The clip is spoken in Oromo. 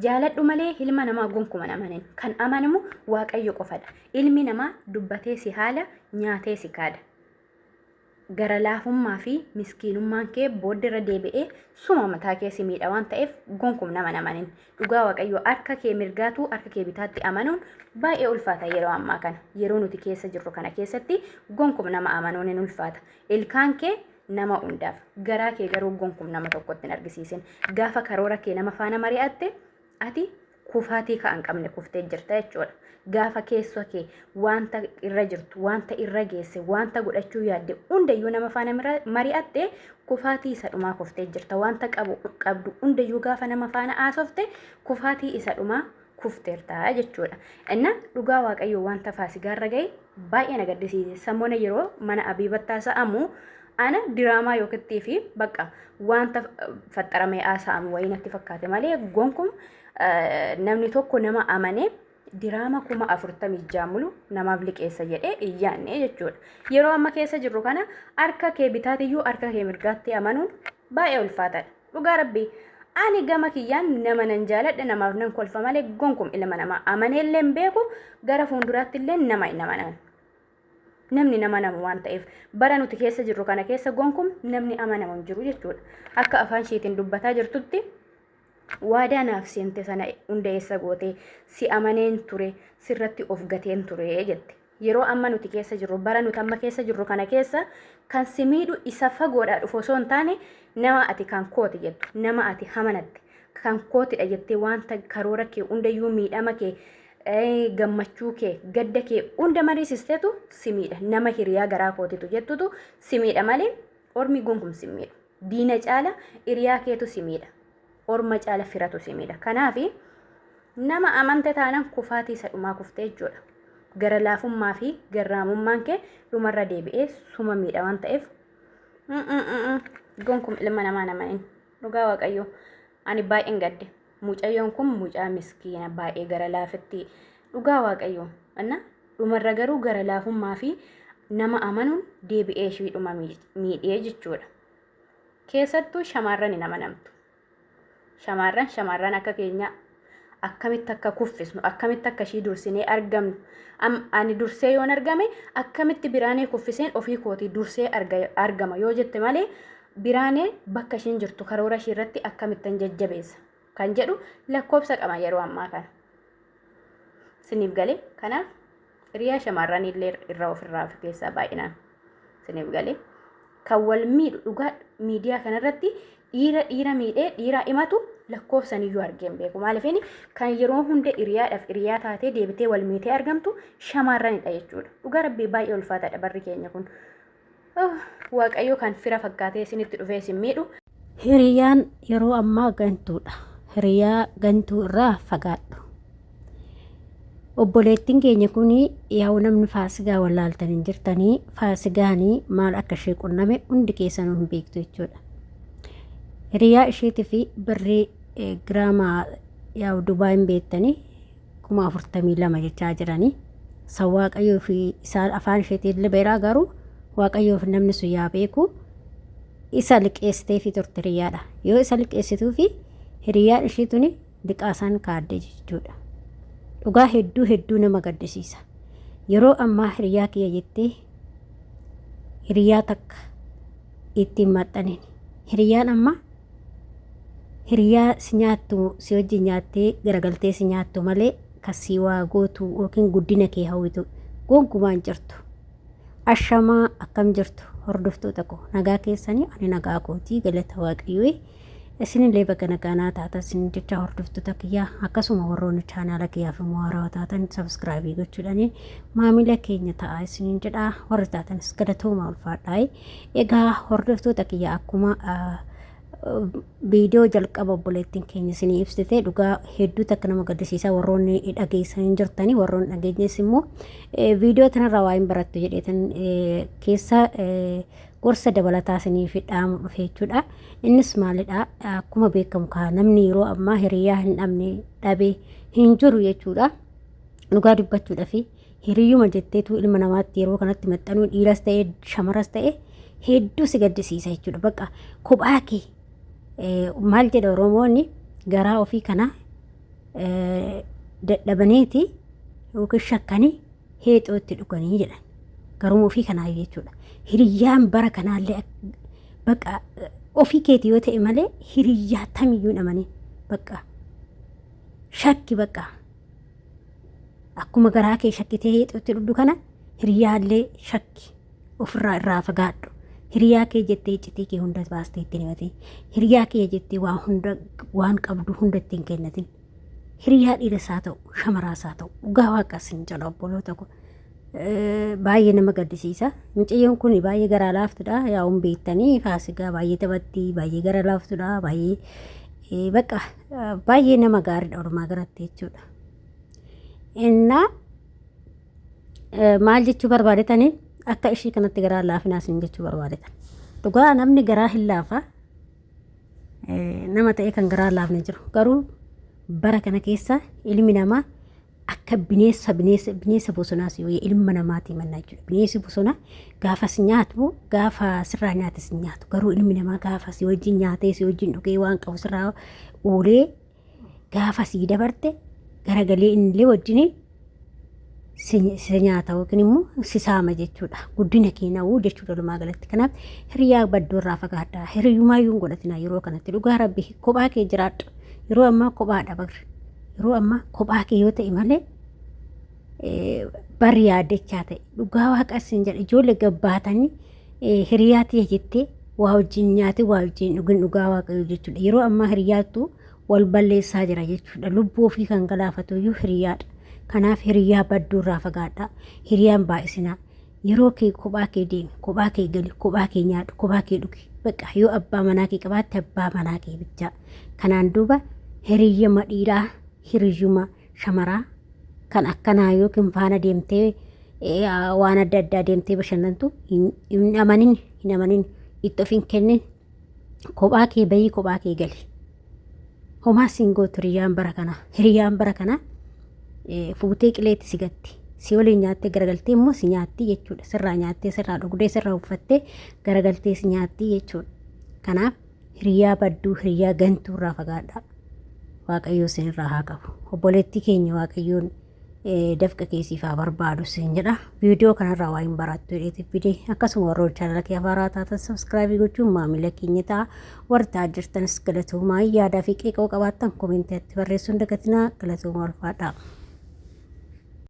Jaaladhu malee ilma namaa gonkuma hin amanin. Kan amanamu Waaqayyo qofadha. Ilmi namaa dubbatee si haala, nyaatee si kaada. Gara laafummaa fi miskiinummaan kee boodderra deebi'ee suma mataa kee si miidha waan ta'eef gonkum nama hin amanin. Dhugaa Waaqayyo harka kee mirgaatuu harka kee bitaatti amanuun baay'ee ulfaata yeroo ammaa kana. Yeroo nuti keessa jirru kana keessatti gonkum nama amanuun hin ulfaata. Ilkaan kee nama hundaaf. Garaa kee garuu gonkum nama tokkotti hin argisiisin. Gaafa karoora kee nama faana mari'atte ati kufaatii ka'a hin qabne kuftee jirta jechuudha. Gaafa keessa kee wanta irra jirtu, wanta irra geesse, wanta godhachuu yaadde hundayyuu nama faana mari'atte kufaatii isa dhumaa kuftee jirta. Wanta qabu qabdu hundayyuu gaafa nama faana haasofte kufaatii isa dhumaa kufteerta jechuudha. Inna dhugaa Waaqayyoo wanta Faasigaarra ga'e baay'ee na gaddisiise. Samoona yeroo mana Abiibattaa sa'amu ana diraamaa yookittii fi bakka wanta faxxaramee haasa'amu wayii natti fakkaate malee gonkum namni tokko nama amanee diraama 46,000 mulu namaaf liqeessa jedhee hin yaadne jechuudha. Yeroo amma keessa jirru kana harka kee bitaatiyyuu harka kee mirgaatti amanuun baay'ee ulfaataadha. Dhugaa rabbii ani gama kiyyaan nama nan jaaladha namaaf nan kolfa malee gonkum ilma namaa amaneellee hin beeku gara fuulduraatti illee nama hin amanan. Namni nama namu waan ta'eef bara nuti keessa jirru kana keessa gonkum namni amanamu hin jiru jechuudha. Akka afaan isheetiin dubbataa jirtutti waadaa naaf seente sana hunda eessa goote si amaneen ture sirratti of gateen ture jette. Yeroo amma nuti keessa jirru bara nuti amma keessa jirru kana keessa kan si miidhu isa fagoodhaa dhufu osoo hin taane nama ati kan kooti jettu nama ati hamanatte kan kootidha jettee wanta karoora kee hundayyuu miidhama kee gammachuu kee gadda kee hunda mariisistetu si miidha nama hiriyaa garaa kootitu jettutu si miidha malee ormi gonkum si miidhu. Diina caala hiriyaa keetu si miidha. Orma caala firatu si miidha. Kanaaf nama amante taanan kufaatii isa dhumaa kuftee jechuudha. Gara laafummaa fi garraamummaan kee dhumarra deebi'ee suma miidha waan ta'eef gonkum ilma namaa nama hin dhugaa Waaqayyoo ani baay'een gadde. Mucayyoon kun mucaa miskiina baay'ee gara laafetti dhugaa Waaqayyoo. Anna dhumarra garuu gara laafummaa fi nama amanuun deebi'ee ishii dhuma miidhee jechuudha. Keessattuu shamarran hin amanamtu. Shamarran shamarran akka keenyaa akkamitti akka kuffisnu akkamitti akka ishii dursinee argamnu ani dursee yoon argame akkamitti biraanee kuffiseen ofii kootii dursee argama yoo jette malee biraanee bakka ishiin jirtu karoora ishii irratti akkamittan jajjabeessa kan jedhu lakkoofsa qaba yeroo ammaa kana. Siniif galee kanaaf hiriyaa shamarran illee irraa ofirraa of keessaa baay'inaan siniif galee kan wal miidhu dhugaa miidiyaa kanarratti dhiira dhiira miidhee dhiira himatu lakkoofsan iyyuu argee hin beeku. Maaliif inni kan yeroo hunda hiriyaadhaaf hiriyaa taatee deebitee wal miitee argamtu shamarranidha jechuudha. Dhugaa rabbii baay'ee ulfaataadha barri keenya kun. Waaqayyo kan fira fakkaatee isinitti dhufee isin miidhu. Hiriyaan yeroo ammaa gantuudha. Hiriyaa gantuu irraa fagaadhu. Obboleettiin keenya kun yaa'u namni faasigaa wallaaltan hin jirtanii faasigaanii maal akka ishee qunname hundi keessanuu hin beektu jechuudha. Hiriyaa isheetii fi birrii giraama yaa'u Dubaay hin beektanii 42,000 jechaa jiranii. San waaqayyoo fi isaan afaan isheetiin libeeraa garuu waaqayyoo fi namni sun yaa beeku isa liqeessiteefi turte hiriyaadha. Yoo isa liqeessituufi hiriyaan ishii tuni liqaa isaan kaadde jechuudha. Dhugaa hedduu hedduu nama gaddisiisa. Yeroo ammaa hiriyaa kiyya jettee hiriyaa takka ittiin maxxanin. Hiriyaan amma hiriyaa si nyaattu si wajjin nyaattee garagaltee si nyaattu malee kan si waa gootu yookiin guddina kee hawwitu gonkumaa hin jirtu. Ashamaa akkam jirtu hordoftoota koo nagaa keessanii ani nagaa kootii galata waaqayyoo isinillee baga nagaa naa taatan isin jecha hordoftoota kiyyaa akkasuma warroonni chaanaala kiyyaaf immoo haarawaa taatan sabskraayibii gochuudhaan maamila keenya ta'a isinin jedha warri taatanis galatooma ulfaadhaa egaa hordoftoota kiyya akkuma viidiyoo jalqaba obboleettiin keenya isinii ibsite dhugaa hedduu takka nama gaddisiisaa warroonni dhageessan hin jirtanii warroonni dhageenyes immoo viidiyoo tanarraa waa hin barattu jedheetan keessa gorsa dabalataa isiniif dhaamu dhufe jechuudha. Innis maalidha akkuma beekamu kaa namni yeroo ammaa hiriyaa hin dhabne dhabe hin jiru jechuudha. Dhugaa dubbachuudhaaf hiriyyuma jetteetu ilma namaatti yeroo kanatti maxxanuu dhiiras ta'e shamaras ta'e hedduu si gaddisiisa jechuudha. Bakka kophaa kee maal jedha Oromoonni garaa ofii kana Dadhabaniiti yookiin shakkanii heexoo itti dhuganii jedhan. Garuma ofii kanaa jechuudha. Hiriyyaan bara kanaallee bakka ofii keeti yoo ta'e malee hiriyyaa tamiyyuu hin amanin. Bakka shakki bakka akkuma garaa kee shakkitee heexootti dhugdu kana hiriyyaallee shakki ofirraa irraa fagaadhu. Hiriyaa kee jettee iccitii kee hunda baastee ittiin himatin. Hiriyaa kee jettee waa hunda waan qabdu hunda ittiin kennatin. Hiriyaa dhiiras haa ta'u shamaraas haa ta'u dhugaa waaqas hin jedhu obboloota koo. Baay'ee nama gaddisiisa. Mucayyoon kun baay'ee garaa laaftudha. Yaa'uun beektanii faasigaa baay'ee taphatti baay'ee gara laaftudha baay'ee bakka baay'ee nama gaariidha walumaa galatti jechuudha. Innaa maal jechuu barbaadetanii akka ishii kanatti garaa laafinaas hin jechuu barbaadetan. Dhugaa namni garaa hin laafa. Nama ta'ee kan garaa laafne jiru. Garuu bara kana keessa ilmi namaa akka bineensa bineensa bineensa bosonaas yoo ilma namaatii mannaa jechuudha. Bineensi bosonaa gaafa si nyaatu gaafa sirraa nyaate si nyaatu. Garuu ilmi namaa gaafa si wajjin nyaatee si wajjin dhugee waan qabu sirraa oolee gaafa sii dabarte garagalee innillee wajjin si nyaata yookiin immoo si saama jechuudha. Guddina kee nawuu jechuudha walumaa galatti. Kanaaf hiriyaa badduu irraa fagaadhaa. Hiriyyumaayyuu hin godhatinaa yeroo kanatti. Dhugaa rabbi kophaa kee jiraadhu. Yeroo ammaa kophaadha barri. Yeroo ammaa kophaa kee yoo ta'e malee barri yaaddechaa ta'e. Dhugaa waaqa sin jedha ijoollee gabbaatanii hiriyaa tiyya jettee waa wajjin nyaate waa wajjin dhugin dhugaa waaqayyoo jechuudha. Yeroo ammaa hiriyaattu wal balleessaa jira jechuudha. Lubbuu ofii kan galaafatu iyyuu hiriyaadha. Kanaaf hiriyaa badduu irraa fagaadhaa. Hiriyaan baay'isinaa. Yeroo kee kophaa kee deemi, kophaa kee gali, kophaa kee nyaadhu, kophaa kee dhugi. Bakka yoo abbaa manaa kee qabaatte abbaa manaa kee bichaa. Kanaan duuba hiriyyama dhiiraa, hiriyyuma shamaraa kan akkanaa yookiin faana deemtee waan adda addaa deemtee bashannantu hin amanin, hin amanin, itti of hin kennin. Kophaa kee bahii kophaa kee gali. Homaa siin gootu hiriyyaan bara kanaa. Hiriyyaan bara kanaa fuutee qileetti si gatti. Si waliin nyaattee garagaltee immoo si nyaatti jechuudha. Sirraa nyaattee, sirraa dhugdee, sirraa uffattee garagaltee si nyaatti jechuudha. Kanaaf hiriyaa badduu, hiriyaa gantuu irraa fagaadhaa. Waaqayyoo isin irraa haa qabu. Obboleettii keenya Waaqayyoon dafqa kee siif haa barbaadu siin jedha. Viidiyoo kanarraa waa hin barattu jedheeti fide. Akkasuma warroon chaanala kee haaraa taatan subscribe gochuun maamila keenya ta'a. Warri ta'aa jirtanis galatoomaa yaadaa fi qeeqoo qabaattan koomentiitti barreessuun dagatinaa galatoomaa ulfaadhaa.